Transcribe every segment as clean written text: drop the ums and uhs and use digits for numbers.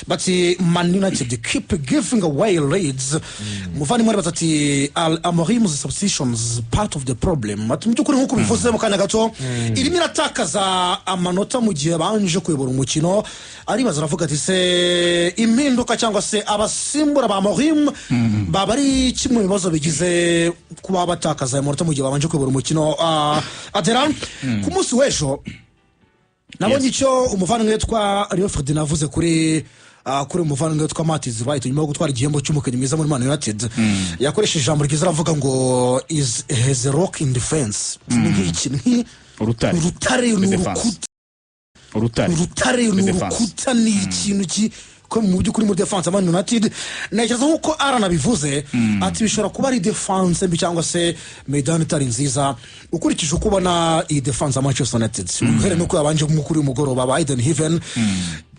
Bati "Man United keep giving away leads." Umuvandimwe aribaza ati "Amorim's substitutions part of the problem?" Ati mu by'ukuri, nk'uko bivuze mu kanya gato, irimo iratakaza amanota mu gihe banje kuyobora umukino. Aribaza, aravuga ati se impinduka cyangwa se abasimbura ba Amorim baba ari kimwe mu bibazo bigize kuba batakaza ayo manota mu gihe babanje kuyobora umukino? Atera ku munsi w'ejo nabonye icyo umuvandimwe witwa Rio Ferdinand avuze kuri umuvandimwe witwa Matthijs Wright nyuma yo gutwara igihembo cy'umukinnyi mwiza muri Man United. Yakoresheje ijambo ryiza, aravuga ngo is has a rock in defense. Ni nk'iki ni Urutare. Urutare ni Muri defense. urukuta. Urutare. Urutare ni Muri defense. urukuta, ni ikintu ki ko mu by'ukuri muri defense ya Man United. Ntekereza nk'uko Aran abivuze, ati bishobora kuba ari defense mbi cyangwa se médiane itari nziza. Ukurikije uko ubona iyi defense ya Manchester United, uhereye n'uko yabanje kuri uyu mugoroba ba Ayden Heaven,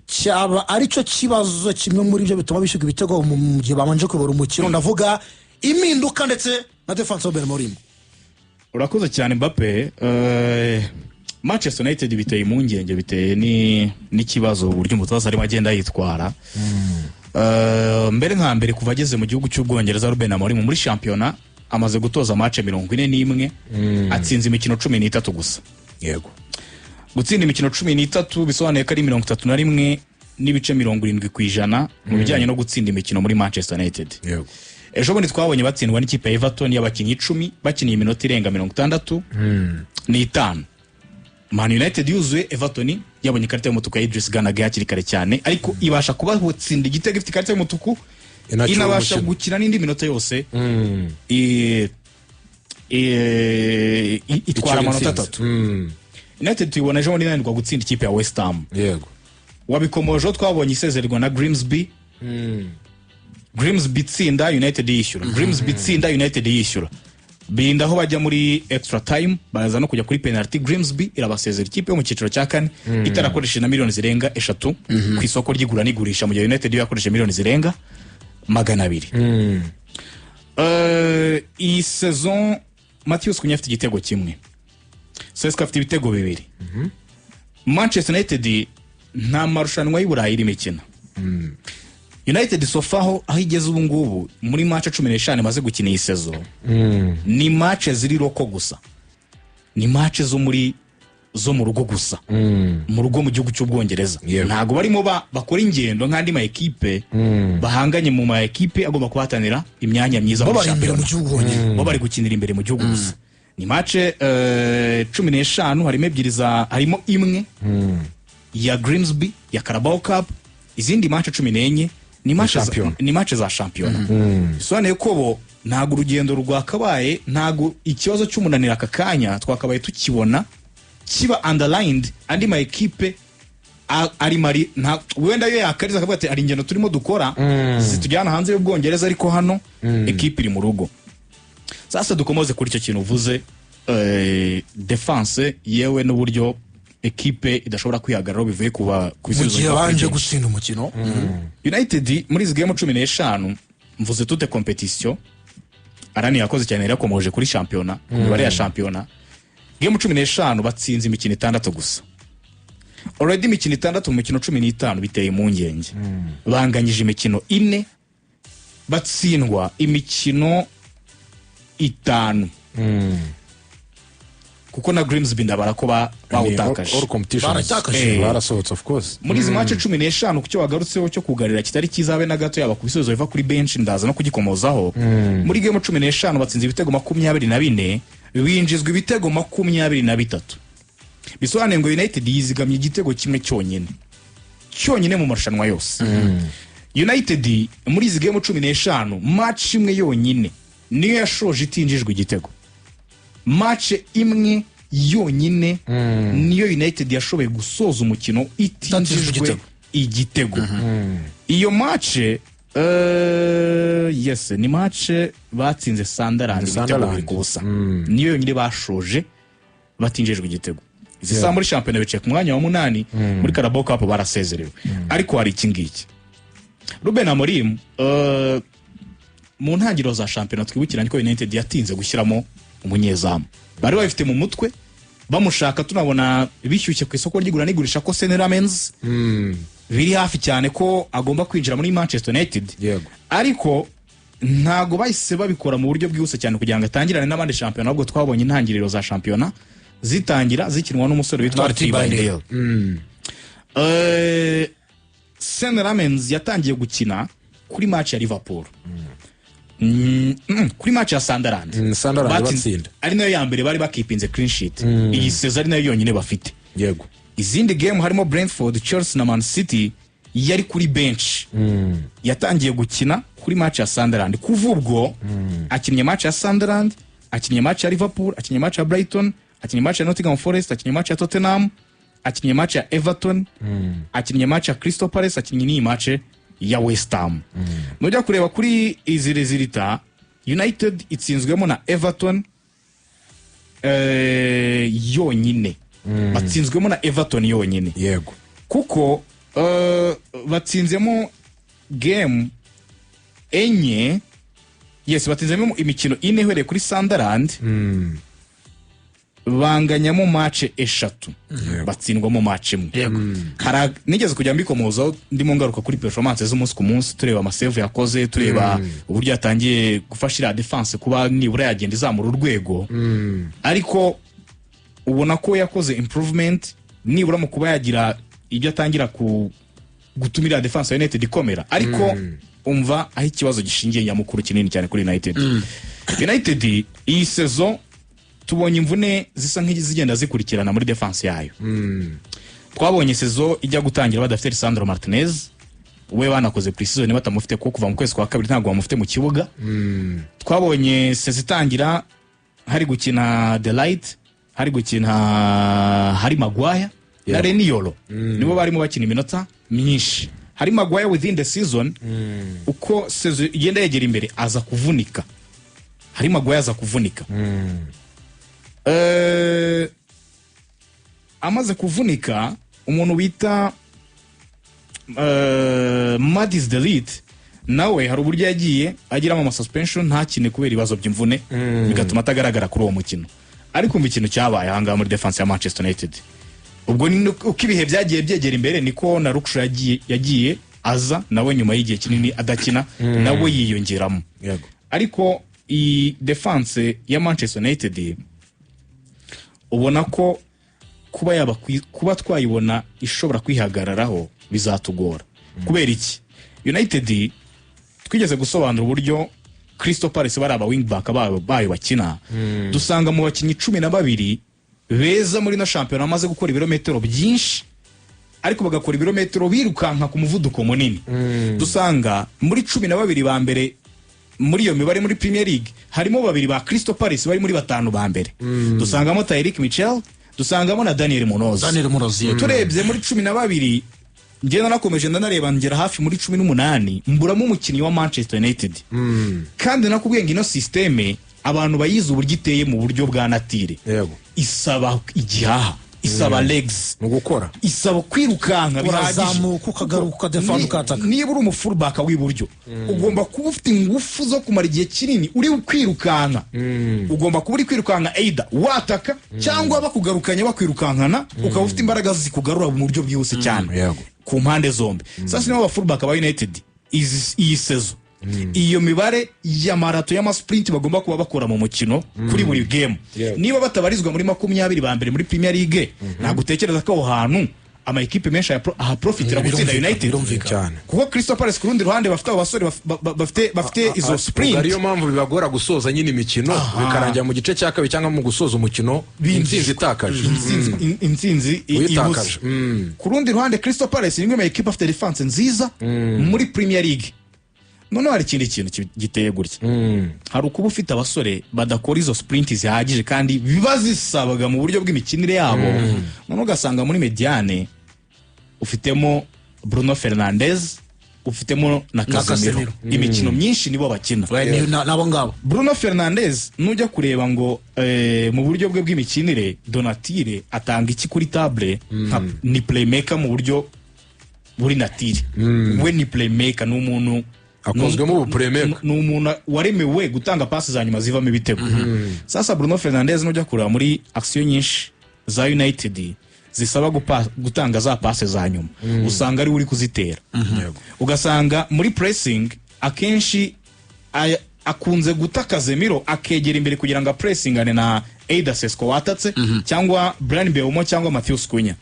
cyaba aricyo kibazo kimwe muri byo bituma bishyurwa ibitego mu gihe babanje kuyobora umukino? Ndavuga impinduka ndetse na defense ya Amorim. Urakoze cyane, Mbappe. Manchester United biteye impungenge, biteye n'ikibazo uburyo umutoza arimo agenda yitwara. Mbere nka mbere, kuva ageze mu gihugu cy'Ubwongereza, Ruben Amorim muri shampiyona amaze gutoza match 41, atsinze imikino 13 gusa. Gutsinda imikino 13 bisobanuye ko ari 31.70% mu bijyanye no gutsinda imikino muri Manchester United. Ejo bundi twabonye batsindwa n'ikipe ya Everton y'abakinnyi 10, bakiniye iminota irenga 65. Man United yuzuye, Everton yabonye ikarita y'umutuku ya Idris Gana Gueye hakiri kare cyane, ariko ibasha kubatsinda igitego ifite ikarita y'umutuku, Inacyura inabasha umukino. gukina n'indi minota yose, itwara Icyura amanota intsinzi. 3. United tuyibona ejo bundi inanirwa gutsinda ikipe ya West Ham. Wabikomojeho, twabonye isezererwa na Grimsby. Grimsby itsinda, United yishyura. Grimsby itsinda, United yishyura, birinda aho bajya muri extra time, baraza no kujya kuri penalty, Grimsby irabasezera, ikipe yo mu cyiciro cya kane itarakoresheje na miliyoni zirenga 3 ku isoko ry'igura n'igurisha, mu gihe United yo yakoresheje miliyoni zirenga 200. Iyi saison Matheus Cunha afite igitego kimwe, Sesko afite ibitego bibiri. Manchester United nta marushanwa y'Uburayi irimo ikina. United so far aho igeze ubu ngubu, muri match 15 imaze gukina iyi saison, ni match ziri local gusa, ni match zo mu rugo gusa, mu rugo mu gihugu cy'Ubwongereza. Ntabwo barimo bakora ingendo nk'andi ma ekipe bahanganye mu ma ekipe agomba kuhatanira imyanya myiza bo muri bari imbere mu shampiyona. gihugu honyine. Bo bari gukinira imbere mu gihugu gusa. Ni match 15, harimo ebyiri za, harimo imwe ya Grimsby ya Carabao Cup, izindi match 14 ni match za, Shampiyona. ni match za shampiyona. Bisobanuye ko bo ntabwo urugendo rwakabaye, ntabwo ikibazo cy'umunaniro aka kanya twakabaye tukibona kiba underlined. Andi ma ekipe ari mari nta wenda yo yakariza akavuga ati hari ingendo turimo dukora zitujyana hanze y'Ubwongereza, ariko hano ekipe iri mu rugo. Sasa dukomoze kuri icyo kintu uvuze, defense yewe n'uburyo ekipe idashobora kwihagararaho bivuye kuba ku mu bisubizo gihe biva kuri banje bench. gutsinda umukino. United muri izi game 15, mvuze toutes compétitions, Arani yakoze cyane, yari yakomoje kuri shampiyona, ku mibare ya shampiyona. Game 15 batsinze imikino itandatu gusa. Already imikino itandatu mu mikino 15 biteye impungenge. Banganyije imikino ine, batsindwa imikino itanu, kuko na Grimsby ndabara ko bawutakaje. All competitions. Baratakaje. Barasohotse, of course. Muri izi match 15, ku cyo wagarutseho cyo kugarira kitari cyiza na gato, yaba ku bisubizo biva kuri bench, ndaza no kugikomozaho. Muri game 15 batsinze ibitego 24, binjizwa ibitego 23. Bisobanuye ngo United yizigamye igitego kimwe cyonyine cyonyine mu marushanwa yose. United muri izi game 15, match imwe yonyine niyo yashoje itinjijwe igitego. Match imwe yonyine niyo United yashoboye gusoza umukino itinjijwe igitego. Igitego. Iyo match, yes, ni match batsinze Sunderland ibitego Sunderland. 2-0. Niyo yonyine bashoje batinjijwe igitego. Izi saha muri shampiyona bicaye ku mwanya wa munani, muri Carabao Cup barasezerewe. Ariko hari iki ngiki: Ruben Amorim, mu ntangiriro za shampiyona, twibukiranye ko United yatinze gushyiramo umunyezamu. Bari babifite mu mutwe, bamushaka, tunabona bishyushye ku isoko ry'igura n'igurisha ko Senne Lammens Biri hafi cyane ko agomba kwinjira muri Manchester United. Ariko ntago bahise babikora mu buryo bwihuse cyane kugira ngo atangirane n'abandi shampiyona, ahubwo twabonye intangiriro za shampiyona zitangira zikinwa n'umusore witwa Altay Bayindir. Senne Lammens yatangiye gukina kuri match ya Liverpool, kuri match ya Sunderland. Sunderland batsinda. Ari nayo ya mbere bari bakipinze clean sheet iyi saison, ari nayo yonyine bafite. Izindi game harimo Brentford, Chelsea na Man City yari kuri bench. Yatangiye gukina kuri match ya Sunderland. Kuva ubwo akinnye match ya Sunderland, akinnye match ya Liverpool, akinnye match ya Brighton, akinnye match ya Nottingham Forest, akinnye match ya Tottenham, akinnye match ya Everton, akinnye match ya Crystal Palace, akinnye n'iyi match ya West Ham. Nujya kureba kuri izi résultats, United itsinzwemo na Everton yonyine, batsinzwemo na Everton yonyine, kuko batsinzemo game enye, yes, batsinzemo imikino ine ihereye kuri Sunderland, banganyamo match eshatu, batsindwamo match imwe. Nigeze kujya mbikomozaho ndimo ngaruka kuri performance z'umunsi ku munsi, tureba ama save yakoze, tureba uburyo yatangiye gufasha iriya defense kuba nibura yagenda izamura urwego, ariko ubona ko yakoze improvement nibura mu kuba yagira ibyo atangira ku gutuma iriya defense ya United ikomera. Ariko umva aho ikibazo gishingiye nyamukuru kinini cyane kuri United. United iyi saison tubonye imvune zisa nk'izigenda zikurikirana muri defense yayo. Twabonye saison ijya gutangira badafite Lisandro Martinez, we banakoze pre-season batamufite, kuko kuva mu kwezi kwa kabiri ntabwo bamufite mu kibuga. Twabonye saison itangira hari gukina De Ligt, hari gukina hari Maguire na Leny Yoro, nibo barimo bakina iminota myinshi. Hari Maguire within the season, uko saison igenda yegera imbere aza kuvunika, hari Maguire aza kuvunika. Amaze kuvunika, umuntu bita Matthijs de Ligt nawe hari uburyo yagiye agiramo ama suspension, ntakine kubera ibibazo by'imvune, bigatuma atagaragara kuri uwo mukino. Ariko umva ikintu cyabaye ahangaha muri defense ya Manchester United. Ubwo ni uko ibihe byagiye byegera imbere, niko na Luke Shaw yagiye aza nawe nyuma y'igihe kinini adakina, nawe yiyongeramo. Ariko iyi defense ya Manchester United ubona ko kuba yaba kuba twayibona ishobora kwihagararaho bizatugora. Kubera iki? United twigeze gusobanura uburyo Crystal Palace bari aba wingback bayo bakina, dusanga mu bakinnyi 12 beza muri no shampiyona bamaze gukora ibirometero byinshi, ariko bagakora ibirometero birukanka ku muvuduko munini, dusanga muri 12 ba mbere muri iyo mibare muri Premier League harimo babiri ba Crystal Palace bari muri batanu ba mbere. Dusangamo Tyrick Mitchell, dusangamo na Daniel Munoz. Daniel Munoz, yego. Turebye muri 12, ngenda nakomeje ndanareba ngera hafi muri 18, mburamo umukinnyi wa Manchester United. Kandi nakubwiye ngo ino système abantu bayizi uburyo iteye mu buryo bwa nature, isaba igihaha, isaba legs, Ni ugukora. isaba kwirukanka bihagije. Urazamuka, ukagaruka, ukadefanda, ukataka. Niba uri umu fullback w'iburyo, ugomba kuba ufite ingufu zo kumara igihe kinini uri kwirukanka. Ugomba kuba uri kwirukanka either wataka cyangwa bakugarukanye bakwirukankana, ukaba ufite imbaraga zikugarura mu buryo bwihuse cyane ku mpande zombi. Sasa niba aba fullback ba United iyi saison iyo mibare ya marathon y'ama sprint bagomba kuba bakora mu mukino kuri buri game, niba batabarizwa muri 20 ba mbere muri Premier League, ntabwo utekereza ko aho hantu ama ekipe menshi ahaprofitira gutsinda United? Birumvikana. Cyane. Kuko Crystal Palace ku rundi ruhande bafite abo basore bafite izo sprint. Ubwo ariyo mpamvu bibagora gusoza nyine imikino, bikarangira mu gice cya kabiri cyangwa mu gusoza umukino intsinzi itakaje. Intsinzi Uyitakaje. ibuze. Ku rundi ruhande Crystal Palace ni imwe mu ekipe afite defense nziza muri Premier League. Noneho hari ikindi kintu giteye gutya: hari ukuba ufite abasore badakora izo sprint zihagije kandi biba zisabwa mu buryo bw'imikinire yabo, noneho ugasanga muri médiane ufitemo Bruno Fernandes, ufitemo na Casemiro. Casemiro. Imikino myinshi nibo bakina. Nabo ngabo. Bruno Fernandes nujya kureba ngo mu buryo bwe bw'imikinire de nature atanga iki kuri table, nka ni playmaker mu buryo buri nature, we ni playmaker, ni umuntu Akunzwemo ubu playmaker. Ni umuntu waremewe gutanga pasi za nyuma zivamo ibitego. Sasa Bruno Fernandes nujya kureba muri action nyinshi za United zisaba gutanga za passe za nyuma, usanga ari we uri kuzitera. Ugasanga muri pressing akenshi akunze guta Casemiro, akegera imbere kugira ngo apressingane na either Sesko watatse cyangwa Bryan Mbeumo cyangwa Matheus Cunha.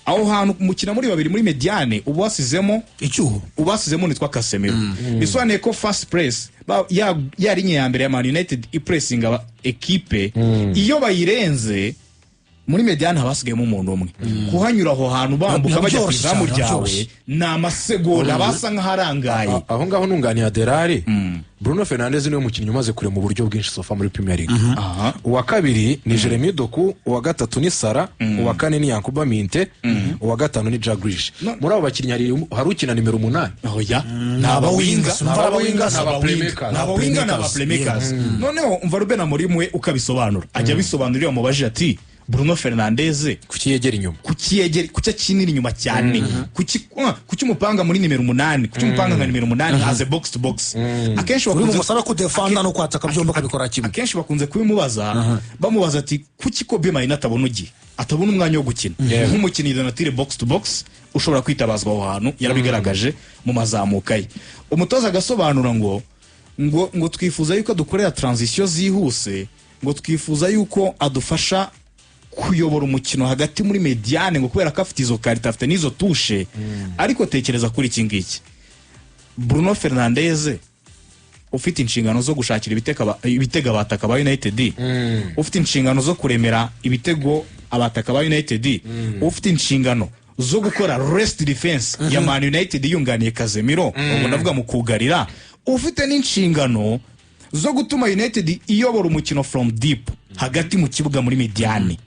Aho hantu mukina muri babiri muri médiane, uba wasizemo icyuho. Uba wasizemo nitwa Casemiro. Bisobanuye ko first press ya ligne ya mbere ya Man United ipressinga aba ekipe, iyo bayirenze muri médiane haba hasigayemo umuntu umwe. Kuhanyura aho hantu bambuka Biba bajya ku byoroshye izamu cyane, biba ryawe byoroshye. ni amasegonda, basa nk'aharangaye. Aho ngaho nunganiye Aderari, Bruno Fernandes niwe mukinnyi umaze kurema uburyo bwinshi so far muri Premier League. Uwa kabiri ni Jeremy Doku, uwa gatatu ni Salah, uwa kane ni Yankuba Minteh, uwa gatanu ni Jack Grealish. Muri abo bakinnyi hari ukina nimero 8? Oya, Ni abawinga, ni abawinga, ni ni aba playmakers. Ni abawinga, ni aba playmakers. Noneho umva Ruben Amorim we ukabisobanura, ajya abisobanura iyo bamubajije ati: "Bruno Fernandes Kuki yegera inyuma?" Kuki yegera, kuki akinira inyuma cyane, kuki umupanga muri nimero 8, kuki umupanga nka nimero 8 as a box to box? Akenshi Uri bakunze bumusaba kudefanda no kwataka, byombi akabikora kimwe. Akenshi bakunze kubimubaza, bamubaza ati: "Kuki Kobbie Mainoo atabona ugiye atabona umwanya wo gukina nk'umukinnyi de nature box to box ushobora kwitabazwa aho hantu?" Yarabigaragaje mu mazamuka ye. Umutoza agasobanura ngo twifuza yuko dukorera transition zihuse, ngo twifuza yuko adufasha kuyobora umukino hagati muri médiane, ngo kubera ko afite izo qualité, afite n'izo touches. Ariko tekereza kuri iki ngiki: Bruno Fernandes ufite inshingano zo gushakira ibitego abataka ba United, ufite inshingano zo kuremera ibitego abataka ba United, ufite inshingano zo gukora rest defense ya Man United yunganiye Casemiro, ubwo ndavuga mu kugarira, ufite n'inshingano zo gutuma United iyobora umukino from deep hagati mu kibuga muri médiane,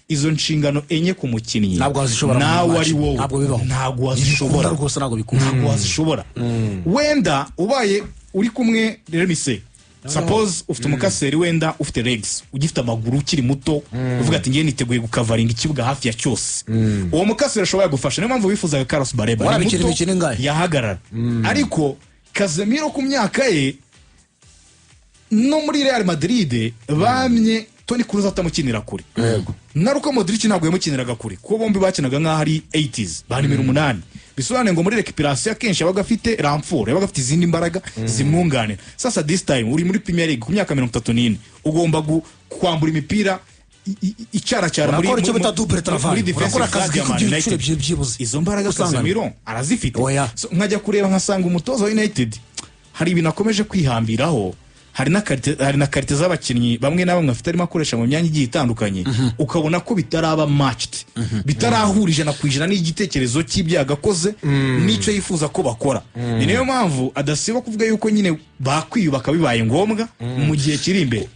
izo nshingano enye ku mukinnyi Ntabwo wazishobora muri nawe match. ari wowe Ntabwo bibaho. ntabwo Ntibikunda wazishobora. Rwose ntabwo bikunda. Ntabwo wazishobora. Wenda ubaye uri kumwe, remise suppose ufite umukaseri, wenda ufite legs, ugifite amaguru, ukiri muto, uvuga ati: "Ngiye niteguye gukavaringa ikibuga hafi ya cyose." Uwo mukaseri ashobora gufasha, niyo mpamvu wifuzaga Carlos Baleba. Ni Warabikira muto, imikino ingahe? yahagarara. Ariko Casemiro ku myaka ye, no muri Real Madrid bamye Toni Kroos atamukinira kure, na Luka Modric ntabwo yamukiniraga kure, kuko bombi bakinaga nk'aho ari 80s ba nimero 8. Bisobanuye ngo muri récupération akenshi yabaga afite renfort, yabaga afite izindi mbaraga zimwunganira. Sasa this time uri muri Premier League, ku myaka 34 ugomba kwambura imipira icaracara muri Urakora icyo bita double travail. muri defensive Urakora akazi third ya Man k'inshuro United. ebyiri byibuze. Izo mbaraga Usangana. Casemiro arazifite? Oya. So, nkajya kureba nkasanga umutoza wa United hari ibintu akomeje kwihambiraho, hari na qualité z'abakinnyi bamwe na bamwe afite arimo akoresha mu myanya igiye itandukanye, ukabona ko bitaraba matched, bitarahura 100% n'igitekerezo cy'ibyo yagakoze n'icyo yifuza ko bakora. Ni nayo mpamvu adasiba kuvuga yuko nyine bakwiyubaka bibaye ngombwa mu gihe kiri imbere.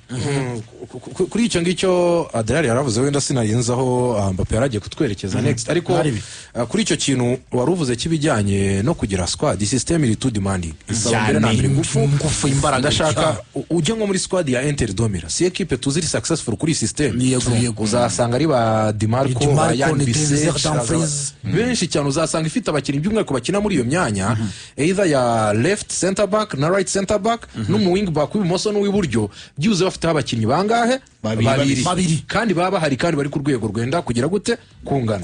Kuri icyo ngicyo Aderari yaravuze, wenda sinarinze aho Mbappe yaragiye kutwerekeza next, ariko Ntaribi. Kuri icyo kintu wari uvuze cy'ibijyanye no kugira squad, system iri too demanding, isaba Cyane. mbere na mbere ingufu. Ingufu, imbaraga. Ndashaka ujye nko muri squad ya Inter de Milan, si equipe tuzi iri successful kuri iyi system. Yego, yego. Uzasanga ari ba Dimarco, Di ba Marco, Yann ni Bisek, Denzel Dumfries. benshi cyane. Uzasanga ifite abakinnyi by'umwihariko bakina muri iyo myanya, either ya left center back na right center back n'umu wing back w'ibumoso n'uw'iburyo. Byibuze bafiteho abakinnyi bangahe? Babiri. Babiri. Kandi baba bahari, kandi bari ku rwego rwenda kugira gute? Kungana.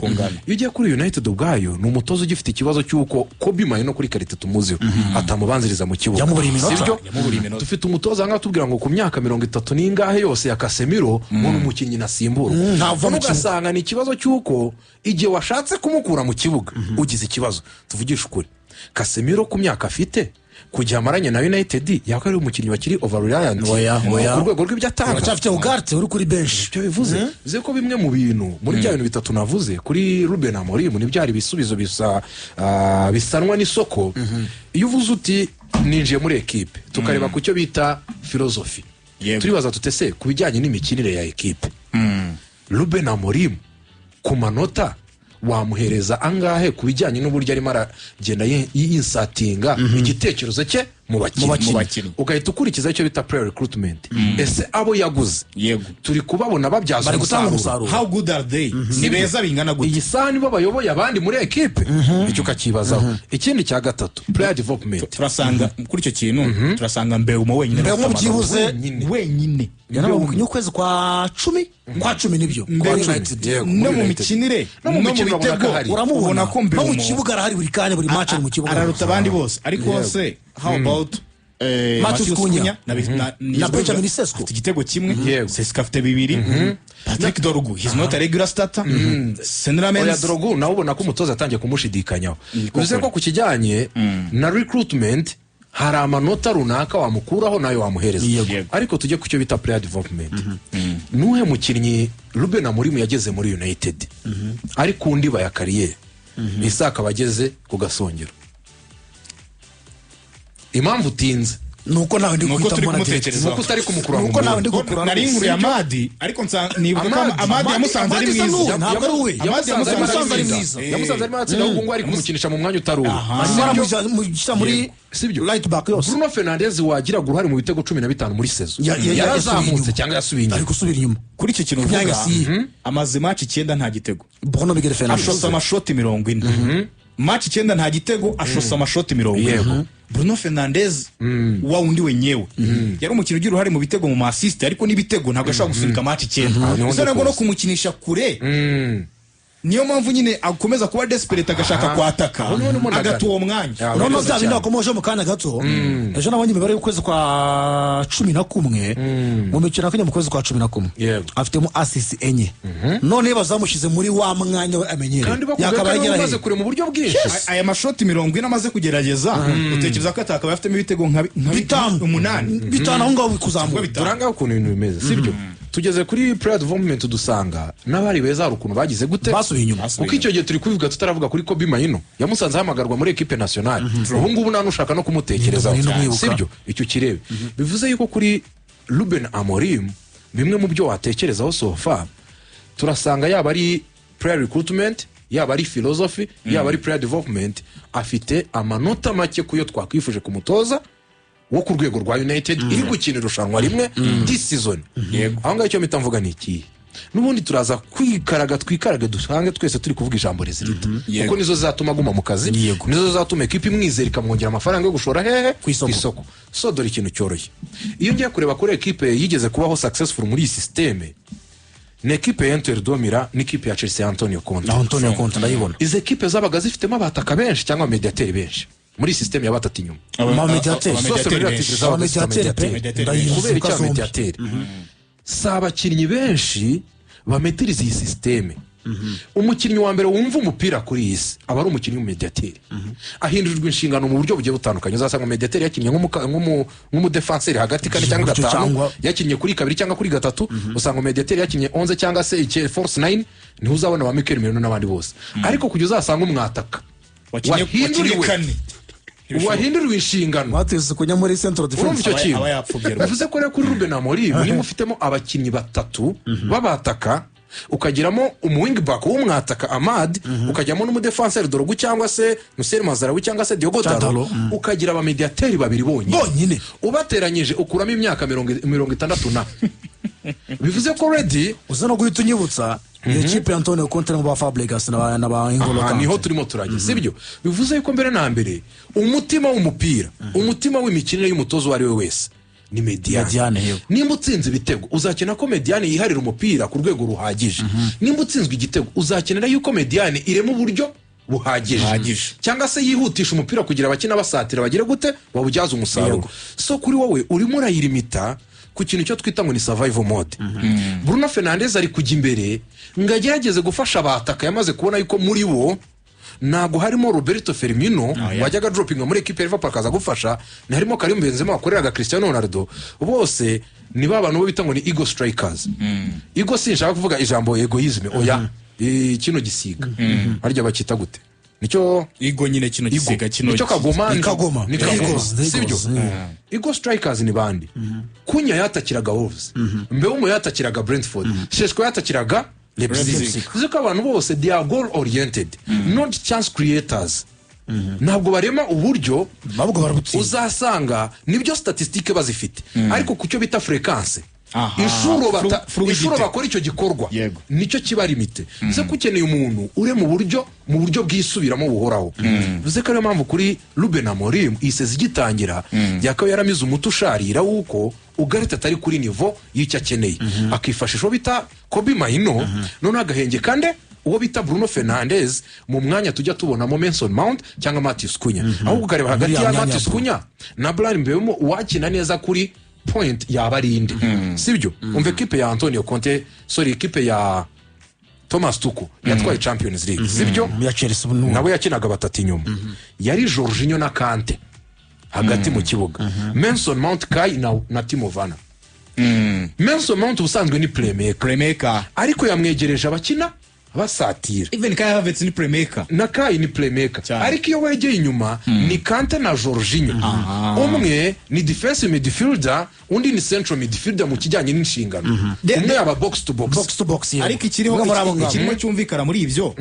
Iyo ugiye kuri United ubwayo, ni umutoza ugifite ikibazo cy'uko Kobbie Mainoo, kuri qualité tumuziho, atamubanziriza mu kibuga. Yamuburiye iminota. Sibyo? Yamuburiye iminota. Dufite umutoza ngaho tubwira ngo ku myaka 30 n'ingahe yose ya Casemiro, ngo ni umukinnyi nasimburwa. Ntava mu kibuga. Ugasanga ni ikibazo cy'uko igihe washatse kumukura mu kibuga ugize ikibazo. Tuvugishe ukuri, Casemiro ku myaka afite, ku gihe amaranye na United, yaba ari umukinnyi bakiri over reliant Oya, oya. ku rwego rw'ibyo atanga? Uracyafite Ugarte uri kuri benshi. Icyo bivuze ko bimwe mu bintu muri bya bintu bitatu navuze kuri Ruben Amorim ntibyari ibisubizo bisa bisanwa n'isoko. Iyo uvuze uti ninjiye muri ekipe, tukareba ku cyo bita filozofi, turibaza tutese ku bijyanye n'imikinire ya ekipe, Ruben Amorim ku manota wamuhereza angahe ku bijyanye n'uburyo arimo aragenda yinsatinga igitekerezo cye mu Mu bakinnyi. bakinnyi. Mu bakinnyi. Ugahita ukurikiza icyo bita player recruitment. Ese abo yaguze turi kubabona babyaza Bari gutanga umusaruro? umusaruro. How good are they? Ni beza bingana gute? Iyi saha nibo bayoboye abandi muri ekipe? Icyo ukakibazaho. Ikindi cya gatatu, player development. Turasanga kuri icyo kintu, turasanga Mbeumo wenyine Mbeumo afite amanota. byibuze Wenyine. Wenyine. Yanabaye ukwezi kwa 10, kwa 10 nibyo, kwa Mbeumo. United. Yego, No muri mu United. mikinire, No mu no mu mikino urabona bitego, ko ahari. Uramubona ubona ko no mu Mbeumo kibuga arahari buri kanya, buri match ari mu kibuga. Araruta abandi bose. Ariko se how about Matthews Matheus Cunha. Cunha Na Benjamin Sesko. Afite igitego kimwe. Sesko afite bibiri. Patrick Dorgu, he's not a regular starter. Senne Oya, Lammens. Dorgu nawe ubona ko umutoza yatangiye kumushidikanyaho. Bivuze ko ku kijyanye na recruitment hari amanota runaka wamukuraho nayo wamuhereza. Ariko tujye ku cyo bita player development. Nuhe mukinnyi Ruben Amorim yageze muri United ari ku ndiba ya carrière, ese akaba ageze ku gasongero? Impamvu utinze Nuko nawe ndi Nuko guhita turi mbona direct. kumutekereza. Nuko utari kumukura mu Nuko nawe ndi nguni. gukura. Nari nkuriye Amad, ariko nibuka ko Amad- Amad yamusanze ari Amad isa mwiza. n'uwe, ntabwo ari uwe. Amad Yamusanze yamusanze ari ari mwiza. mwiza. Yamusanze arimo aratsinda, ahubwo ngo ari kumukinisha mu mwanya utari uwe. Arimo aramushyira muri Sibyo? right back yose. Bruno Fernandes wagiraga uruhare mu bitego 15 muri saison, yasubiye yarazamutse inyuma. cyangwa yasubiye inyuma? Ari gusubira inyuma. Kuri icyo kintu Imyanya uvuga, si iye. amaze match 9 nta gitego. Bruno Miguel Fernandes. Ashose amashoti 40. Match 9 nta gitego, ashose amashoti 40. Bruno Fernandes wa wundi wenyewe yari umukinnyi ugira uruhare mu bitego, mu ma assist, ariko n'ibitego ntabwo ashobora gusunika match 9. Niho Bivuze ngo no ndikuzi. kumukinisha kure, niyo mpamvu nyine akomeza kuba desperate, agashaka kwataka, Aho niho ndimo ndagana. agata uwo mwanya. Urabona Urakoze bya bindi cyane. wakomoje mu kanya gato. Ejo nabonye imibare y'ukwezi kwa 11, mu mikino yakinnye mu kwezi kwa 11, afitemo assist 4. None bazamushyize muri wa mwanya we amenyereye, Kandi bakubwira ko yakabaye ariwe agera umaze hehe? kure mu buryo bwinshi. Aya mashoti 40 amaze kugerageza, utekereza ko atakaba afitemo ibitego nka 5. 8? 5 aho ngaho kuzamura. 5. Turanga ukuntu ibintu bimeze, sibyo? Tugeze kuri player development, dusanga n'abari beza hari ukuntu bagize gute? Basubiye inyuma. Kuko icyo gihe turi kubivuga tutaravuga kuri Kobbie Mainoo, yamusanze ahamagarwa muri equipe nationale, ubu ngubu nta n'ushaka no kumutekerezaho. Ni umwibuka. Sibyo? Icyo kirebe bivuze yuko kuri Ruben Amorim, bimwe mu byo watekerezaho so far, turasanga yaba ari player recruitment, yaba ari philosophy, yaba ari player development, afite amanota make ku yo twakwifuje ku mutoza wo ku rwego rwa United iri gukina irushanwa rimwe this season. Aho ngaho icyo mpita mvuga ni ikihe? N'ubundi turaza kwikaraga, twikaraga, dusange twese turi kuvuga ijambo résultats, kuko nizo zizatuma aguma mu kazi, nizo zizatuma ekipa imwizera ikamwongera amafaranga yo gushora hehe? Ku isoko. So dore ikintu cyoroshye: iyo ngiye kureba kuri ekipe yigeze kubaho successful muri iyi système, ni ekipe ya Inter de Milan n'ikipe ya Chelsea ya Antonio Conte. Na Antonio Conte ndayibona. Izi ekipe zabaga zifitemo abataka benshi cyangwa abamediateri benshi muri système ya batatu inyuma. Abamediateri. Zose muri benshi. zabaga zifite Abamediateri pe. abamediateri. Ndayizi Kubera icyo? zombi. Abamediateri si abakinnyi benshi bametiriza iyi système. Umukinnyi wa mbere wumva umupira kuri iyi si aba ari umukinnyi w'umumediateri. Ahindurirwa inshingano mu buryo bugiye butandukanye. Uzasanga umumediateri yakinnye nk'umudefanseri hagati kane cyangwa Gutyo gatanu, yakinnye kuri kabiri cyangwa kuri gatatu. Usanga umumediateri yakinnye 11 cyangwa se false nine. Niho uzabona ba Mikel Merino n'abandi bose. Ariko kujya uzasanga umwataka Wakinnye wahinduriwe kane. Wahinduriwe inshingano. Bateze kujya muri central Urumva defense. icyo kintu? Aba yapfubye rwose. Bivuze ko rero kuri Ruben Amorim, niba ufitemo abakinnyi batatu b'abataka, ukagiramo umuwingback w'umwataka Amad, ukajyamo n'umudefanseri Dorgu cyangwa se Noussair Mazraoui cyangwa se Diogo Dalot, Dalot, ukagira abamediateri babiri bonyine, Bonyine. ubateranyije ukuramo imyaka 60 na, bivuze ko ready Uza no guhita unyibutsa iyo kipe ya Antonio Conte mu ba Fabregas na ba N'Golo Aha Kante. niho turimo turajya, sibyo? Bivuze yuko mbere na mbere umutima w'umupira, umutima w'imikinire y'umutoza uwo ari we wese ni médiane. Médiane, yego. Nimba utsinze ibitego, uzakina ko médiane yiharira umupira ku rwego ruhagije. Nimba utsinzwe igitego, uzakenera yuko médiane irema uburyo buhagije, Buhagije. cyangwa se yihutisha umupira kugira abakina basatira bagire gute? Bawubyaze umusaruro. So kuri wowe urimo urayirimita ku kintu cyo twita ngo ni survival mode. Bruno Fernandes ari kujya imbere ngo agerageze gufasha abataka. Yamaze kubona yuko muri bo ntabwo harimo Roberto Firmino wajyaga dropinga muri ekipe ya Liverpool akaza gufasha, ntiharimo Karim Benzema wakoreraga Cristiano Ronaldo. Bose ni ba bantu bo bita ngo ni ego strikers. Ego, sinshaka kuvuga ijambo egoisme, oya. Kino gisiga harya bakita gute? Nicyo Ego nyine, kino Igo. gisiga kino. Nicyo kagoma. Ni Kagoma. Ni Kagoma. Eagles, the Sibyo? Eagles, Ego strikers ni bande? Cunha yatakiraga Wolves, Mbeumo yatakiraga Brentford, Sesko yatakiraga Leipzig. Leipzig. Bivuze ko abantu bose they are goal oriented, not chance creators. Ntabwo barema uburyo. Ahubwo barabutsinda. Uzasanga nibyo statistique bazifite, ariko ku cyo bita fréquence, inshuro Fluidity. inshuro bakora icyo gikorwa, nicyo kiba limité. Bivuze ko ukeneye umuntu ure mu buryo bwisubiramo buhoraho. Bivuze ko ariyo mpamvu kuri Ruben Amorim, iyi saison igitangira yakabaye yaramize umuti usharira w'uko Ugarte atari kuri niveau y'icyo akeneye, akifashisha uwo bita Kobbie Mainoo, noneho agahenge kande uwo bita Bruno Fernandes mu mwanya tujya tubonamo Mason Mount cyangwa Matheus Cunha. Ahubwo ukareba hagati Muri ya ya myanya. Matheus Cunha na Bryan Mbeumo, uwakina neza kuri point yaba ari inde? Sibyo? Umva, ekipe ya Antonio Conte, sorry, ekipe ya Thomas Tuchel yatwaye Champions League, sibyo? Ya Chelsea ubu. Nawe yakinaga batatu inyuma, yari Jorginho na Kante hagati mu kibuga, Mason Mount, Kai na Timo Werner. Mason Mount ubusanzwe ni playmaker, Playmaker. ariko yamwegereje abakina basatira. Even Kai Havertz ni playmaker. Na Kai ni playmaker. Cyane. Ariko iyo wegeye inyuma ni Kante na Jorginho, umwe ni defensive midfielder, undi ni central midfielder mu kijyanye n'inshingano, umwe yaba box to box. Box to box, yego. Ariko ikiriho, Umwe muri abo ngabo. ikirimo cyumvikana muri ibyo,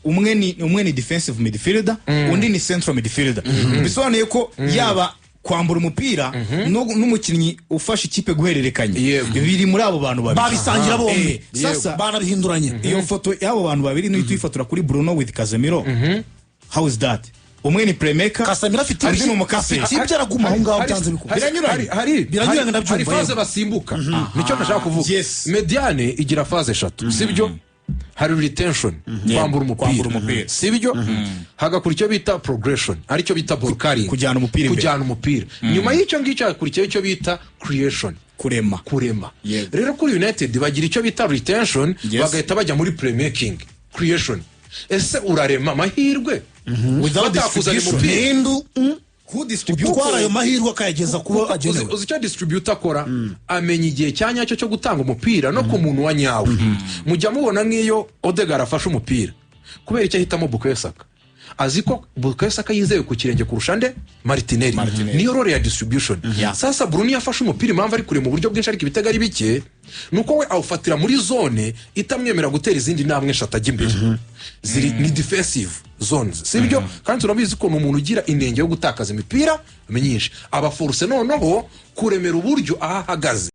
umwe ni defensive midfielder, undi ni central midfielder, bisobanuye ko yaba kwambura umupira n'umukinnyi ufasha ikipe guhererekanya, biri muri abo bantu babiri. Babisangira bombi. Sasa banabihinduranye. Iyo foto y'abo bantu babiri niyo tuyifotora kuri Bruno with Casemiro, how is that? Umwe ni playmaker, Casemiro afite undi ni umukaseri. Afite ibyo, araguma aho ngaho byanze bikunze. Biranyuranye. Biranyuranye, ndabyumva, Hari phase yego. basimbuka, nicyo ndashaka kuvuga. Médiane igira phase eshatu, sibyo? Hari retention, kwambura umupira, Kwambura umupira. sibyo? Hagakura icyo bita progression, aricyo bita ball carrying. Kujyana umupira imbere. Kujyana umupira. Nyuma y'icyo ngicyo hakurikiyeho icyo bita creation. Kurema. Kurema. Rero kuri United bagira icyo bita retention, bagahita bajya muri playmaking, creation. Ese urarema amahirwe Without batakuzanye distribution. umupira? Nindu Who distribute? utwara ayo mahirwe akayageza kubo agenewe? Uzi icyo distributor akora? Amenya igihe cya nyacyo cyo gutanga umupira no ku muntu wa nyawe. Mujya mubona nk'iyo Odegaard afashe umupira, kubera icyo ahitamo Bukayo Saka, azi ko Bukayo Saka yizewe ku kirenge kurusha nde? Martinelli. Martinelli. Niyo role ya distribution. Sasa Bruno iyo afashe umupira, impamvu ari kure mu buryo bwinshi ariko ibitego ari bike, ni uko we awufatira muri zone itamwemerera gutera izindi ntambwe eshatu ajya imbere, ziri ni defensive zones, sibyo? Kandi turabizi ko ni umuntu ugira inenge yo gutakaza imipira myinshi, aba forcé noneho kuremera uburyo aho ahagaze.